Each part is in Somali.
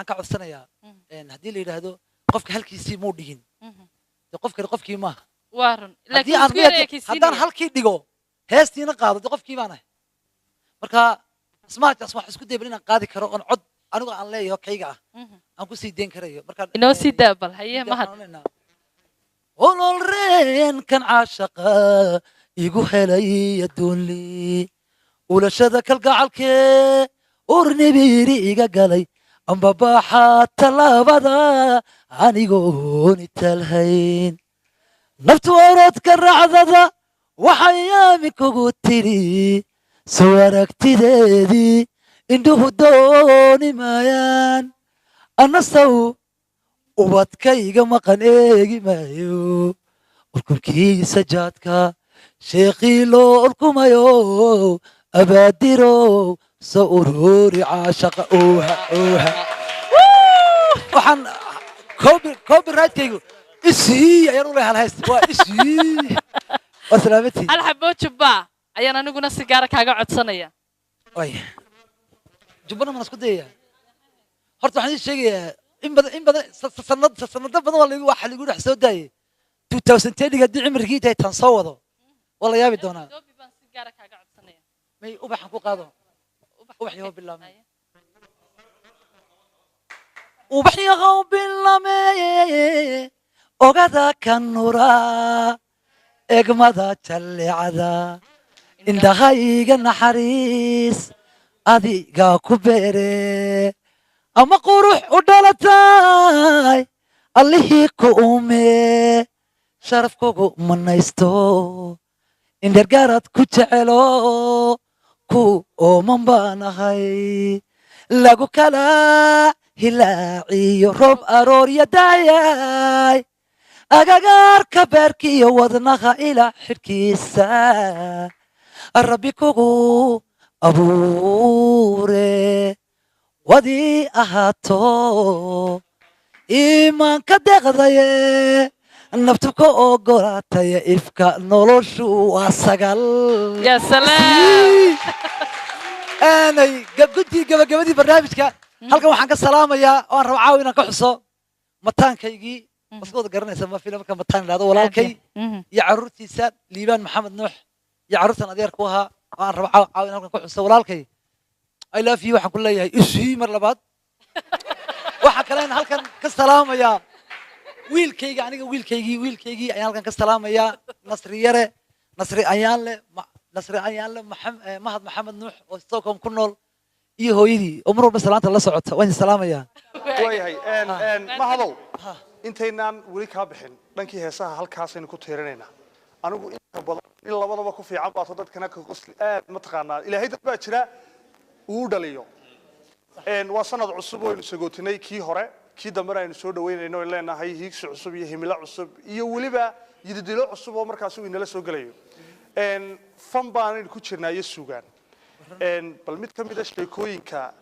Waxaan ka codsanayaa, haddii la yidhaahdo qofka halkiisii muu dhigin, dee qofkani qofkii maaha. Waa run. Haddii laakiin aan isku yar ekaysiinaya. Haddaan halkii dhigo, heestiina qaado, dee qofkii baan ahay. Marka asmaajaas waxaan isku dayban inaan qaadi karo oon cod anigu aan leeyaho kayga ah aan ku sii deyn karayo. Marka Inoo sii daa bal, haye Mahad. Olol reenkan caashaqa igu helay adduunli ulashada kalgacalkee urnibiri iga galay ambabaaxa tallaabada anigoon italhayn naftu orodka racdada waxay yaami kugu tiri soo aragtideedii indhuhu dooni maayaan annasaw ubadkayga maqan eegi maayo urkurkiisa jaadka sheekhii loo urkumayo abaadiro soo ururi caashaqa ooha ooha. Waxaan copyrightkaygu isii ayaan u leeyahay hayst waa isii, waa salaamatii. Hal xaboo jubbaa ayaan aniguna si gaara kaaga codsanaya. Way jubbana mana isku dayaya. Horta waxaan idin sheegayaa in badan sanad sanado badan waa lagu waxa lagu dhex soo daayay 2010 haddii cimrigii tahay tan soo wado waa la yaabi doonaa. Doobi baan si gaara kaaga codsanaya. May ubaxan ku qaado. Ubax yahow bilaabmay. Haye. Ubax yahow bilaameye ogada ka nura egmada jallecada indhahayga naxariis adigaa ku beere ama qurux u dhalatay allihii ku ume sharaf kugu manaysto indhergarad ku jecelo ku ooman baan ahay lagu kala hilaaciyo roob aroorya daayay agagaarka beerkiiyo wadnaha ila xidhkiisa rabbi kugu abuure wadii ahaato iimaanka deeqdaye naftu ka ogolaataya ifka noloshu waa sagal. Ya salaam. Aanay guntii gabagabadii barnaamijka halkan waxaan ka salaamayaa oo aan raba caawa inaan ka xuso mataankaygii iska wada garanaysa ma fila marka mataan idhahdo walaalkay iyo carruurtiisa Liibaan Maxamed Nuux iyo carruurtan adeer ku ahaa oo aan raba caawa caawa inaan halkan ka xuso. Walaalkay, I love you. Waxaan ku leeyahay isii mar labaad. Waxaa kalean halkan ka salaamayaa wiilkayga, aniga wiilkaygii ayaan halkan ka salaamayaa, Nasri Yare, Nasri Ayaanle, Nasri Ayaanle Mahad Maxamed Nuux oo Stockholm ku nool iyo hooyadii oo mar walba salaanta la socota. Waan idin salaamayaa. Waayahay Mahadow, intaynaan weli kaa bixin dhankii heesaha halkaasaynu ku tiirinaynaa. Anigu inta badan in labadaba ku fiican baato dadkana ka qosli aad mataqaanaa. Ilaahay dad baa jira uu dhaliyo. Waa sanad cusub oo aynu sagootinay kii hore, kii dambena aynu soo dhaweynayno oon leenahay hiigsi cusub iyo himilo cusub iyo weliba yididilo cusub oo markaasi uu inala soo gelayo. Fan baanaynu ku jirnaa iyo sugaan. Bal mid ka mid a sheekooyinka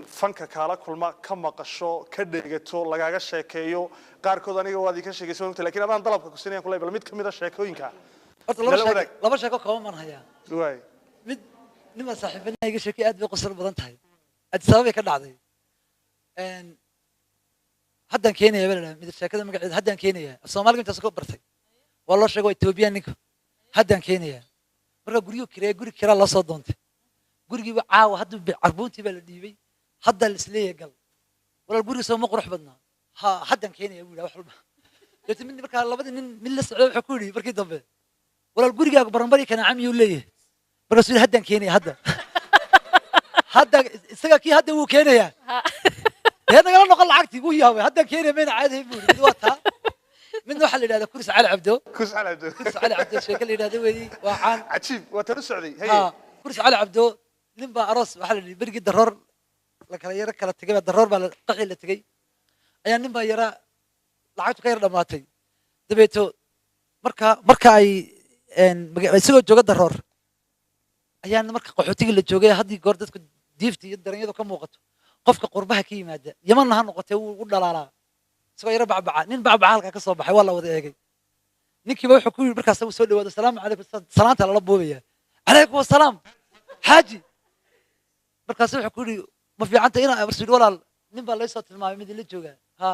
fanka kaala kulma, ka maqasho, ka dheegato, lagaaga sheekeeyo qaarkood aniga waad ii ka sheekaysan ogta, lakin adaan dalabka ku sinayaan kuley, bal mid ka mid a sheekooyinka Horta laba nala sheeko wadaag. Laba sheeko kooban baan hayaa. Waay. Mid niman saaxiibanaha iga sheekay, aad bay qosol badan tahay. Addis Ababay ka dhacday. Haddaan keenaya baa la dhahaa. Mid sheekada magaceeda "Haddaan keenaya" af Soomaaliga intaas ka bartay waa loo sheegay, waa Ethiopian ninka. Haddaan keenaya marka guryuhu kireeya, guri kiraa loo soo doontay. Gurigiiba caawa hadduu carbuuntii baa la dhiibay, haddaa la isleeyahay gal walaal, guriga soo ma qurux badnaa? Ha, haddaan keenaya buu yidhaha wax walba. Deetna mid markaa labadii nin mid la socday wuxuu ku yidhi markii dambe, "Walaal, gurigaagu baranbari kanaaca miyuu leeyahay?" Markaasuu yidhi, "Haddaan keenaya." Hadda hadda isaga kii hadda wuu keenayaa dee nagala noqon lacagtii wuu yaabay. "Haddaan keenaya mayna caadahayn," buu yidhi. Mid waa taa, midna waxaa la yidhahdaa Kuris Cali Cabdo. Kus Cali Cabdo. Kuris Cali Cabdo sheeke la yidhahdo weeyi, waa caan. Cajiib, waa tan u socday, haye. Ha, Kuris Cali Cabdo nin baa aroos waxaa la yidhi berigii Daroor la kala yaro kala tegay baa Daroor baa la qaxii la tegey ayaa nin baa yara lacagtu ka yar dhamaatay. Dabeeto marka ay isagoo jooga Daroor ayaa marka qaxootigii la joogay haddii goor dadku diifta iyo daranyadu ka muuqato qofka qurbaha ka yimaada Yamanna ha noqotee wuu u dhalaalaa isagoo yaro bacbaca. Nin bacbaca halkaa ka soo baxay waa la wada eegay. Ninkiiba wuxuu ku yidhi markaas uu soo dhawaado, "Asalaamu calaykum." Salaanta lala boobaya, "Calaykum asalaam, xaaji." Markaasu wuxuu ku yidhi, "Ma fiicanta inaa?" Markaasuu yidhi, "Walaal, Nin baa laysoo tilmaamay mid ila joogaa. Ha,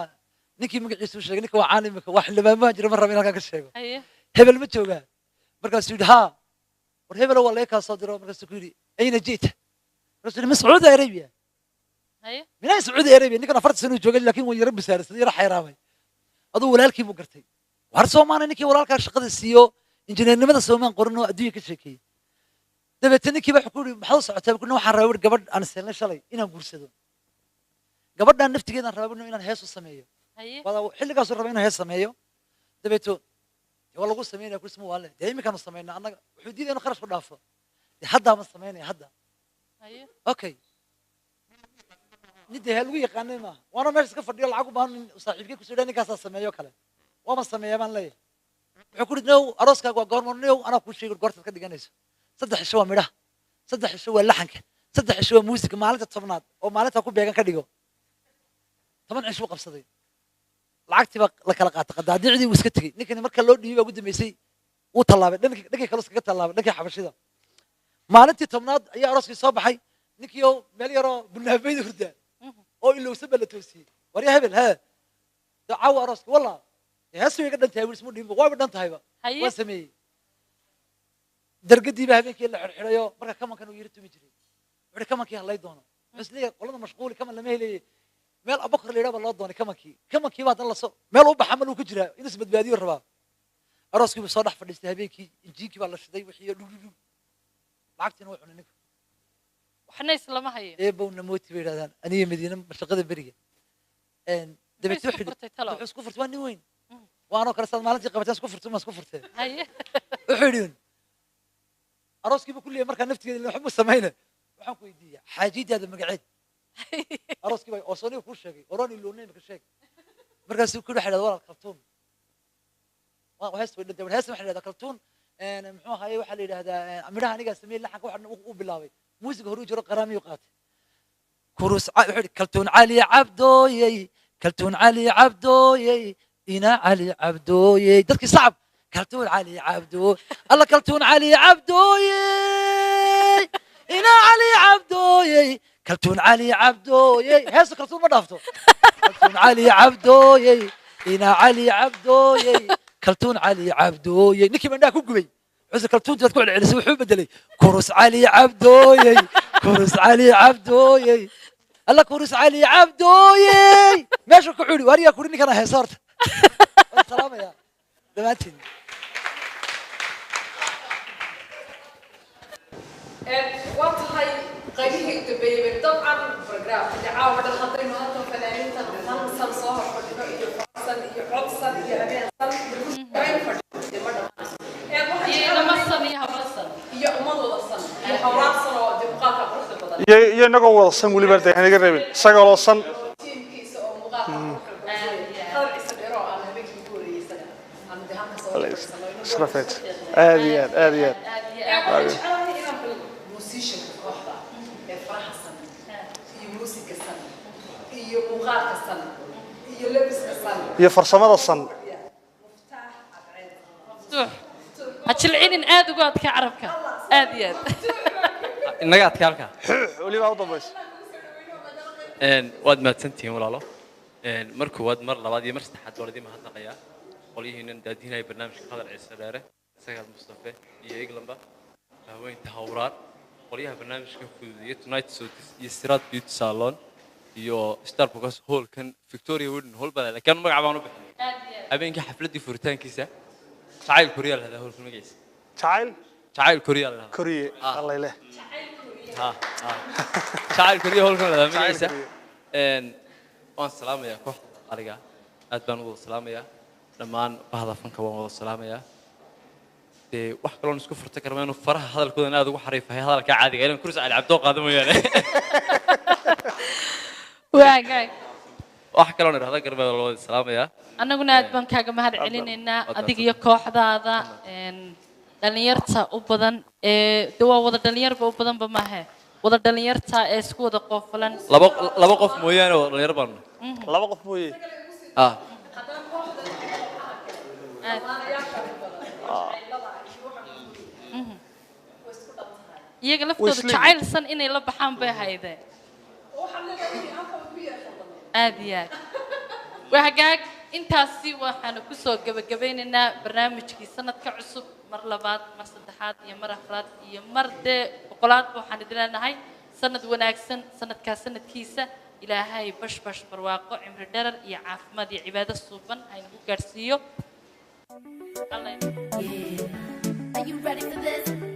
ninkii magaciisa u sheegay, ninka waa caan imika, waa xildhibaan jira, ma raba in halkaa ka sheego. Hebel ma joogaa? Markaasuu yidhi haa. War hebelo waa laga kaa soo diro. Markaasuu ku yidhi ayna ji'ta? Markaasuu yidhi min Sacuudi Arabia. Minaa Sacuudi Arabia? Ninkan 40 sano joogay, laakiin waa yaro bisaarsaday, yaro xayraamay. Aduu walaalkii buu gartay. War Soomaali ninkii walaalkaa shaqada siiyo injineernimada Soomaan qorin oo adduunka ka sheekeeyey. Dabeetana ninkii baa wuxuu ku yidhi maxaad u socotaa? Ku waxaan rabaa wihi gabadh aan seelnay shalay inaan guursado. Gabadhaan naftigeedaan rabaa wihi inaan hees u sameeyo. Xilligaasuu rabaa inuu hees sameeyo. Dabeeto waa lagu sameynaya kurisma waa le dee iminkaanu samaynaa annaga. Wuxuu diiday inuu kharash ku dhaafo. Dee haddaa ma samaynaya hadda. Okay, nidee lagu yaqaanay maaha, waana meesha iska fadhiyo lacag u baahan saaxiibkii kusoo dhaa ninkaasaa sameeyo kale waama sameeyaa baan leeyahay. Wuxuu ku yidhi now arooskaaga waa goorma? Now anaa kuu sheegi goortaad ka dhiganayso. 3 cisho waa midhaha, 3 cisho waa laxanka, 3 cisho waa muusiga, maalinta 10aad oo maalinta ku beegan ka dhigo. 10 cisho buu qabsaday. Lacagtii baa la kala qaatay, qadaadicdii wuu iska tegey. Ninkani marka loo dhiibay baa ugu dambeysay wuu tallaabay dhankii kale iskaga tallaabay dhankii xabashida. Maalintii 10aad ayaa arooskii soo baxay. Ninkii oo meel yaroo bunaabayda hurdaa oo ilowsan baa la toosiyey. War yaa hebel, hee dee caawa arooska walla hees way iga dhan tahay, wiil ismu dhiibba waaba dhan tahayba. Waa sameeyey. Dargadii baa habeenkii la xirxirayo. Marka kamankan uu yiri tumi jiray. Wuxuu kamankii halay doono. Wuxuu isleeyahay qolada mashquuli kaman lama helayay. Meel Abubakar la yidhaha baa loo doonay kamankii. Kamankii baa haddana lasoo meel u baxa mal uu ku jiraa inuu isbadbaadiyo rabaa. Arooskii buu soo dhex fadhiistay habeenkii, injiinkii baa la shiday wixii dhug dhug dhug. Lacagtiina way cunay ninku. Waxna islama hayo. Eebow namooti bay yidhahdaan aniga Madiina mashaqada beriga. Dabeetna isku furtay talo? Wuxuu isku furtay waa nin weyn. Waanoo kale saad maalintii qabateen isku furtay ma isku furtee. Wuxuu yidhi arooskiiba ku leeyahay markaa naftigeeda ilaa waxba samayna. Waxaan ku weydiiyey xaajidaada magaceed. Arooskii baa oo sooniga kuu sheegay oran ilownay imika sheeg. Markaasuu ku yidhi walaal Kaltuun. Waa hees way dhintay. Hees waxaa la yidhahdaa Kaltuun. Muxuu ahaayey waxaa la yidhahdaa midhaha anigaa sameeyey laxanka waxa u bilaabay. Muusiga horuu jiro qaraamiyuu qaatay. Kurus wuxuu yidhi Kaltuun Cali Cabdooyey, Kaltuun Cali Cabdooyey, ina Cali Cabdooyey. Dadkii sacab Kaltuun Cali Cabdoo alla Kaltuun Cali Cabdooyey, ina Cali Cabdooyey, Kaltuun Cali Cabdooyey. Heesu Kaltuun ma dhaafto. Kaltuun Cali Cabdooyey, ina Cali Cabdooyey, Kaltuun Cali Cabdooyey. Ninkii bandhaa ku gubay. Wuxuu Kaltuuntaad ku celcelisay wuxuu bedelay Kurus Cali Cabdooyey, Kurus Cali Cabdooyey, alla Kurus Cali Cabdooyey. Meesha ku curi wariyaa kuri ninkana heesa horta. Waan salaamayaa dhammaantiin. Waa tahay qaybihii u dambeeyey dabcan barnaamijka caawa dhan haddaynu halkan fanaaniinta fansan soo hor fadhino iyo farsan iyo codsan iyo habeensan aynu fadhino ma dhammaanayso. Waxaan Iyo jeclahay lama san iyo hablo san. Iyo ummad wada san iyo hawraarsan oo dee muuqaalka quruxda badan. Iyo inagoo wada san weliba dee hanaga reebin isagoo san. Tiimkiisa oo muuqaalka quruxda badan hadal ciise dheer oo aan habeenkii ugu horreeyey isaga aan dee halka soo fadhiisano inagoo Sharafeed aad iyo aad aad iyo aad. Aad iyo aad. Waxaan jeclahay inaan bal musicianka kooxda ee faraha san iyo muusiga san iyo muuqaalka san iyo labiska san iyo farsamada san. Muftaax Cadceed. Maftuux. Ha jilcinin, aad ugu adka carabka. Aad iyo aad. Innaga adka halka. Weliba u dambaysa. Waad mahadsantihiin walaalo. Mar koowaad, mar labaad iyo mar saddexaad baan idiin mahadnaqayaa qolyihiinan daadihinaya barnaamijka Khadar Ciise Dheere, Sagaal Mustafe iyo Eglanba, haweenta Hawraar, qolyaha barnaamijka fududeeya Tonight Sotis iyo Siraad Beauty Salon iyo Starbucks hallkan Victoria Wedding Hall baa laakiin magac baan u bixinay habeenkii xafladdii furitaankiisa. Jacayl Koriya la hahdaa hallka magaciisa. Jacayl Jacayl Koriya la hahdaa. Koriye allay leh. Ha ha, Jacayl Koriya hallkan la hahdaa Jacayl magaciisa. Koriya. Waan salaamayaa kooxda qaaliga, aad baan u wada salaamayaa dhammaan bahda fanka, waan wada salaamayaa. Dee wax kaloon isku furta karma inuu faraha hadalkoodan aad ugu xariifahay hadalka caadiga ilan Kursi Cali Cabdoo qaada mooyaane. Waagaag. Wax kaloon idhahda garma la wada salaamayaa. Annaguna aad baan kaaga mahad celinaynaa Waad adiga iyo kooxdaada dhalinyarta u badan ee de waa wada dhalinyarba u badanba maahe wada dhalinyarta ee isku wada qoofalan. Laba qof mooyaane oo dhalinyaro baanu nahay. Laba qof mooye. Ah. Aad. Iyaga laftooda isleeyihiin. Jacaylsan inay la baxaan bay haydeen. Aad iyo aad. Waa hagaag, intaasi waxaanu kusoo gebagabeynaynaa barnaamijkii sanadka cusub. Mar labaad, mar saddexaad iyo mar afraad iyo mar dee boqolaadba waxaan idin leenahay sanad wanaagsan. Sanadkaa sanadkiisa Ilaahay bashbash, barwaaqo, cimri dherer iyo caafimaad iyo cibaado suuban haynagu gaadhsiiyo. Are you ready for this?